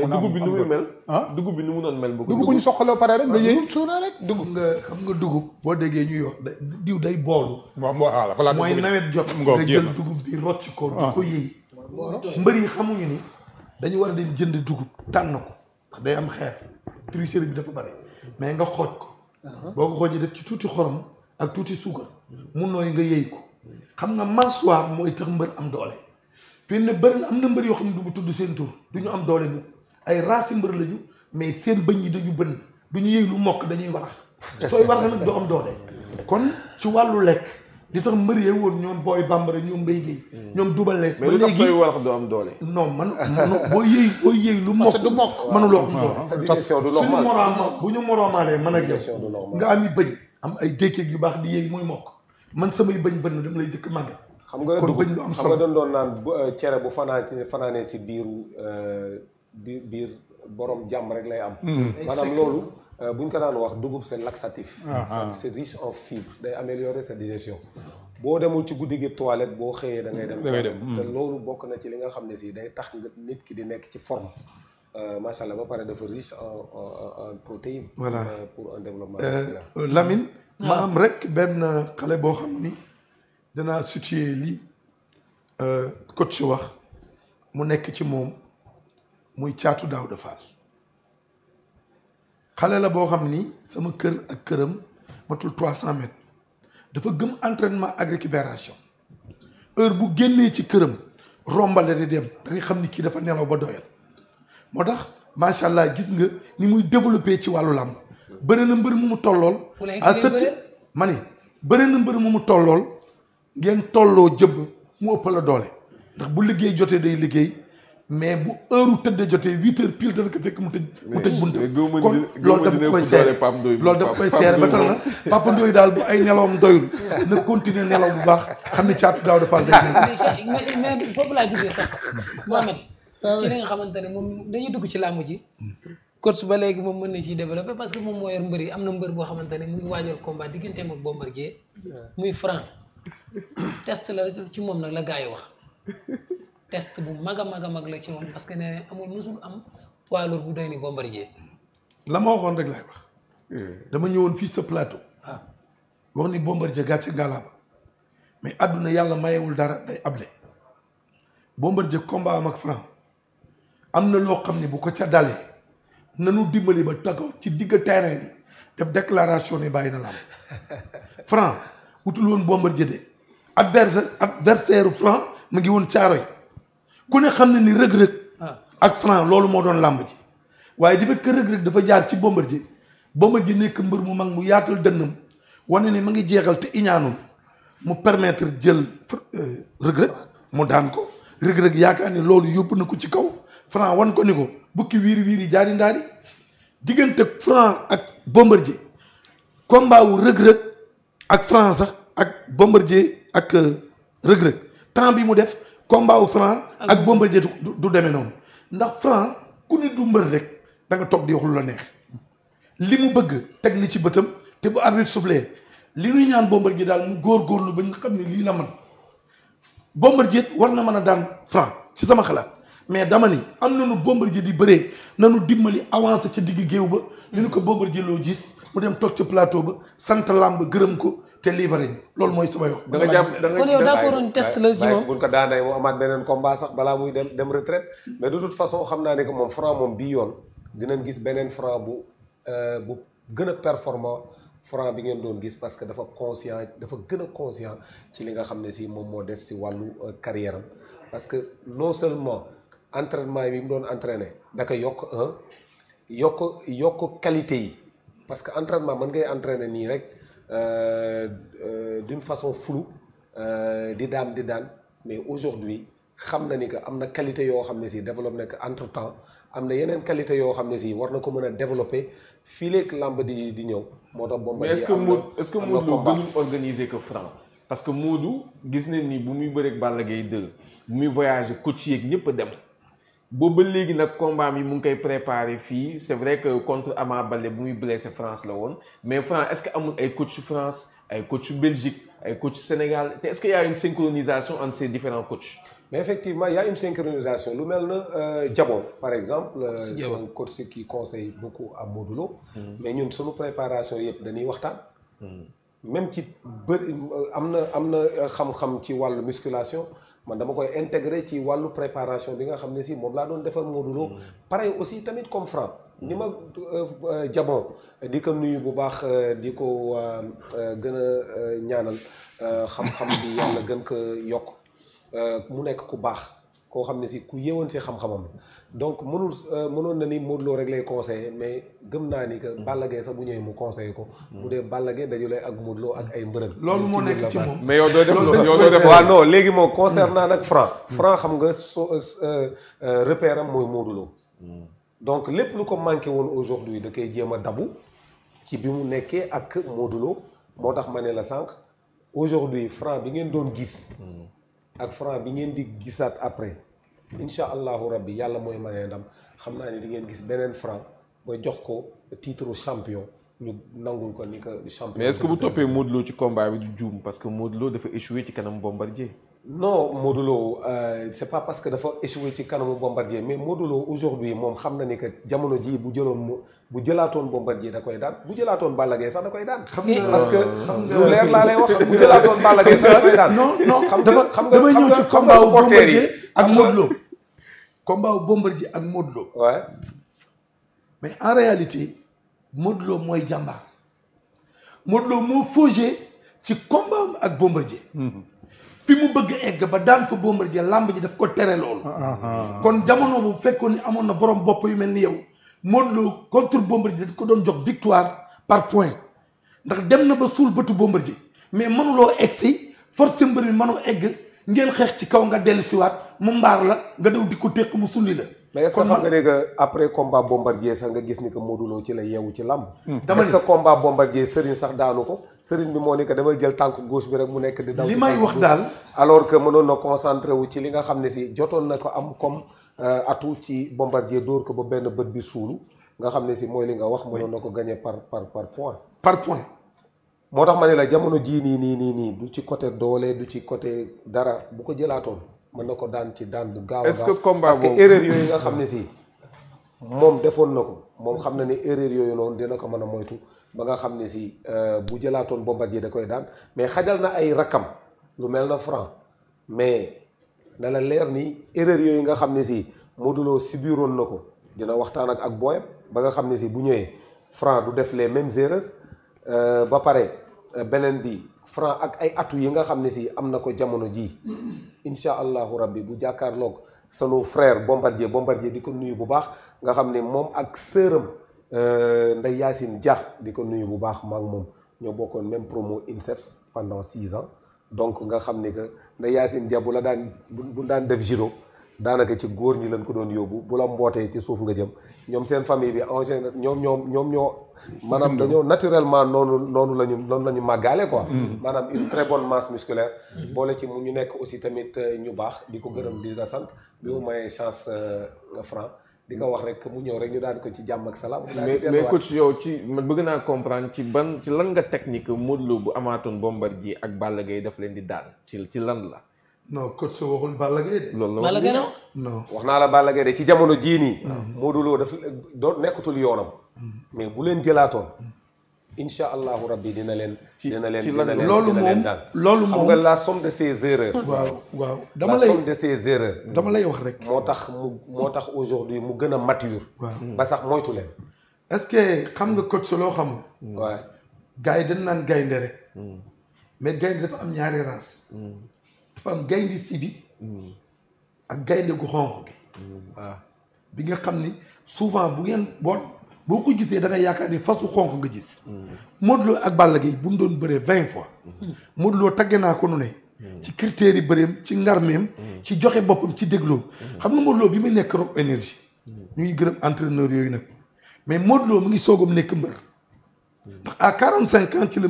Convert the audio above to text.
mën a am dugub bi nu muy mel. dugub bi nu mu doon mel. dugub bu ñu soxalee pare rek nga yëy. rek dugub nga xam nga dugub boo déggee ñuy wax diw day boolu. waaw mooy nawet jot nga jël dugub bi rocc ko di ko yëy. mbër yi xamuñu ni dañu war a dem jënd dugub tànn ko ndax day am xeer tricherie bi dafa bari mais nga xooj ko boo ko xoojee def ci tuuti xorom ak tuuti suukar mu nooy nga yëy ko xam nga mâchoire mooy tax mbër am doole fii ne bëri am na mbër yoo xam ne du mu tudd seen tur du ñu am doole bu ay raasi mbër lañu mais seen bëñ yi dañu bënn du ñu yëy lu mokk dañuy warax sooy warax nag doo am doole kon ci wàllu lekk li tax mbër yee woon ñoom booy bambara ñoom mbay géey ñoom dubal lees mais lu tax sooy warax doo am doole non man boo yëy lu mokk du mokk mënuloo am doole suñu morooma bu ñu moroomalee man ak yow nga am yi bëñ am ay dékkeeg yu baax di yëy muy mokk man samay bëñ bënn dama lay jëkk màgget xam nga dugub xam nga doon naan cere bu fanaanee si biir borom jàmm rek lay am maanaam loolu bu ñu ko daan wax dugub c'est laxatif c'est riche en fibres day améliorer sa digestion boo demul ci guddi gi toilette boo xëyee da ngay dem te loolu bokk na ci li nga xam ne si day tax nga nit ki di nekk ci forme macha allah ba pare dafa riche en protéines voilà pour un développement Lamine ma am rek benn xale boo xam ni danaa situer li coach wax mu nekk ci moom muy Caatu Daawda Fall xale la boo xam ni sama kër ak këram matul 300 mètres dafa gëm entraînement ak récupération heure bu génnee ci këram rombale di dem da nga xam ni kii dafa nelaw ba doyal moo tax macha allah gis nga ni muy développé ci wàllu làmb bëri na mbër mu mu tollool à sët ma ni bëri na mbër mu mu tollool ngeen tolloo jëbb mu ëpp la doole ndax bu liggéey jotee day liggéey mais bu heure tëddee jotee 8 heures pile dana ko fekk mu tëj bunt kon loolu dama koy seere loolu dama koy seere ba tax na Papa Ndoye daal bu ay nelawam doyul na continuer nelaw bu baax xam ne Caatu Daawda Fall day mais foofu laa gisee sax Mohamed ci li nga xamante ne moom dañuy dugg ci làmb ji coach ba léegi moom mën na ciy développer parce que moom moo yor mbër yi am na mbër boo xamante ne mu ngi waajal combat digganteem ak Bombardier muy Franc test la ci moom nag la gars yi wax test bu mag a mag la ci moom parce que nee amul musul am poids lourd bu doy ni Bombardier la ma waxoon rek laay wax dama ñëwoon fii sa plateau wax ni Bombardier gàcce ngalaaba mais àdduna yàlla mayewul dara day able Bombardier combat am ak Franc am na loo xam ne bu ko ca dalee nanu dimbali ba taxaw ci digg terrain bi def déclaration ne bàyyi na la am Franc wutul woon Bombardier de adversaire Franc mu ngi woon Caaroy ku ne xam ne ni rëg-rëg ak Franc loolu moo doon làmb ji waaye di fekk rëg-rëg dafa jaar ci Bombardier nekk mbër mu mag mu yaatal dënnam wane ne ma ngi jeexal te iñaanul mu permettre jël rëg-rëg mu daan ko rëg-rëg yaakaar ni loolu yóbbu na ko ci kaw Franc wan ko ni ko bukki wiiri jaari ndaari diggante Franc ak Bombardier combat wu rëg-rëg ak Franc sax ak Bombardier ak rëg-rëg temps bi mu def combat wu Franc ak Bombardier du demee noonu ndax Franc ku ni du mbër rek da nga toog di wax lu la neex li mu bëgg teg ni ci bëtam te bu arbitre soufflé li ñuy ñaan Bombardier daal mu góorgóorlu ba ñu xam ne lii la man Bombardier war na mën a daan Franc ci sama xalaat mais dama ni am nañu Bombardier di bëree nanu dimbali avancé ca digg géew ba ñu ne ko Bombardier loo gis mu dem toog ca plateau ba sant làmb gërëm ko te livré ñu loolu mooy samay wax. da nga jàpp kon yow d'accord test la ci moom buñ ko daanee mu amaat beneen combat sax balaa muy dem retraite mais de toute façon xam naa ne que moom Franc moom bii yoon dinañ gis beneen Franc bu gën a performant Franc bi ngeen doon gis parce que dafa gën a conscient ci li nga xam ne si moom moo des si wàllu carrière am parce que non seulement entraînement yi mu doon entraîné da ko yokk qualité yi parce que entraînement mën ngay entraîné nii rek d'une façon floue di daan mais aujourd'hui xam na ni que am na qualité yoo xam ne si développé na ko entre temps am na yeneen qualité yoo xam ne si war na ko mën a développer fii léegi làmb di ñëw moo tax. Bombardier mais est-ce que Modou Lo gënul organiser que Franc parce que Modou gis nañ ni bu muy bëreeg Balla Gaye 2 bu muy voyager coach yeeg ñëpp a dem boobu ba léegi nag combat mi mu ngi koy préparer fii c'est vrai que contre Ama Baldé bu muy blessé France la woon mais Franc est-ce que amul ay coach France ay coach Belgique ay coach Sénégal te est-ce qu'il y a une synchronisation entre ces différents coachs. mais effectivement il y a une synchronisation lu mel na Jabon par exemple. c'est un coach qui conseille beaucoup à Modou Lo. mais ñun suñu préparation yëpp dañuy waxtaan. même ci bëri am na xam-xam ci wàllu musculation man dama koy intégrer ci wàllu préparation bi nga xam ne si moom laa doon defar Modou Lo. pareil aussi tamit comme Franc ni ma Jabon di ko nuyu bu baax di ko gën a ñaanal xam-xam bi yàlla gën ko yokk mu nekk ku baax koo xam ne si ku yéwoon si xam-xamam donc mënoon na ni Modou Lo rek lay conseiller mais gëm naa ni que Balla Gaye sax bu ñëwee mu conseiller ko bu dee Balla Gaye dajule ak Modou Lo ak ay mbërëg loolu moo nekk ci moom mais yow doo def waaw non léegi moom concernant nag Franc xam nga repère am mooy Modou Lo donc lépp lu ko manqué woon aujourd'hui da koy jéem a dabu ci bi mu nekkee ak Modou Lo moo tax ma ne la sànq aujourd'hui Franc bi ngeen doon gis ak Franc bi ngeen di gisaat après incha allahu rabbi yàlla mooy maye ndam xam naa ni di ngeen gis beneen Franc ba jox ko titre champion ñu nangul ko ni que champion. mais est-ce que bu toppee Modou Lo ci combat bi du juum parce que Modou Lo dafa échoué ci kanam Bombardier. non Modou Lo c'est pas parce que dafa échoué ci kanamu Bombardier mais Modou Lo aujourd'hui moom xam na ni que jamono ji bu jëlaatoon Bombardier da koy daan bu jëlaatoon Balla Gaye sax da koy daan. xam nga parce que lu leer laa lay wax bu jëlaatoon Balla Gaye sax da koy daan. non xam damay ñëw ci combat wu Bombardier ak Modou Lo. combat wu Bombardier ak Modou Lo. ouais. mais en réalité Modou Lo mooy jàmbaar Modou Lo moo faugé ci combat ak Bombardier. fi mu bëgg egg ba daan fa Bombardier làmb ji daf ko tere loolu. kon jamono bu fekkoon ni amoon na borom bopp yu mel ni yow Modou Lo contre Bombardier daf ko doon jox victoire par point ndax dem na ba suul bëtu Bombardier mais mënuloo egg si force mbër mi mënoo egg ngeen xeex ci kaw nga dellu siwaat mu mbaar la nga dew di ko téq mu sulli la. mais est-ce que xam nga ne que après combat Bombardier sax nga gis ni que Modou Lo ci la yeewu ci làmb. dama est-ce que combat Bombardier Serigne sax daanu ko Serigne bi moo ni que dama jël tànk gauche bi rek mu nekk di daw. li may wax daal alors que mënoon na concentré wu ci li nga xam ne si jotoon na ko am comme atu ci Bombardier dóor ko ba benn bët bi suulu nga xam ne si mooy li nga wax mënoon na ko gagné par point. par point. moo tax ma ne la jamono jii nii du ci côté doole du ci côté dara bu ko jëlaatoon mën na ko daan ci daan bu gaaw a est-ce que combat parce que erreur yooyu nga xam ne si moom defoon na ko moom xam na ni erreur yooyu noonu dina ko mën a moytu ba nga xam ne si bu jëlaatoon Bombardier da koy daan mais xajal na ay rakkam lu mel na Franc mais na la leer ni erreur yooyu nga xam ne si Modou Lo sibiroon na ko dina waxtaan ak booyam ba nga xam ne si bu ñëwee Franc du def les mêmes erreurs ba pare beneen bi Franc ak ay atu yi nga xam ne si am na ko jamono ji incha allahu rabbi bu jàkkaarloog sunu frère Bombardier di ko nuyu bu baax nga xam ne moom ak sëram Ndeye Yacine Dia di ko nuyu bu baax maa ngi moom ñoo bokkoon même promo INSEPS pendant 6 ans donc nga xam ni que Ndeye Yacine Dia bu la daan bu daan def judo daanaka ci góor ñi lañ ko doon yóbbu bu la mbootee ci suuf nga jëm ñoom seen famille bi en général ñoom ñoo maanaam dañoo naturellement noonu la ñu màggaale quoi. maanaam une très bonne masse musculaire. boole ci mu ñu nekk aussi tamit ñu baax di ko gërëm di ko sant bi mu mayee chance Franc di ko wax rek mu ñëw rek ñu daal ko ci jàmm ak salaam. mais coach yow ci man bëgg naa comprendre ci lan nga technique Modou Lo bu amaatoon Bombardier ak Balla Gaye daf leen di daal ci lan la. non coach soo waxul Balla Gaye de. loolu la Balla Gaye non. wax naa la Balla Gaye de ci jamono jii nii. Modou Lo dafa nekkatul yoonam. mais bu leen jëlaatoon. incha allahu rabbi dina leen. loolu moom xam nga la somme de ses erreurs. waaw la somme de ses erreurs. dama lay wax rek. moo tax aujourd'hui mu gën a mature. ba sax moytu leen. est-ce que xam nga coach loo xamul. waaw gars yi dañ naan gaynde rek. mais gaynde dafa am ñaari race. dafa am gaynde sibi ak gaynde gu xonq gi. waaw bi nga xam ni souvent boo ko gisee da nga yaakaar ni fasu xonq nga gis. Modou Lo ak Balla Gaye bu mu doon bëree 20 fois. Modou Lo tagge naa ko nu ne. ci critères yi bëreem ci ngarmeem. ci joxe boppam ci dégloo. xam nga Modou Lo bi muy nekk Rock Énergie. ñu ngi gërëm entraîneur yooyu nag mais Modou Lo mu ngi soogam nekk mbër. ndax à 45 ans ci la.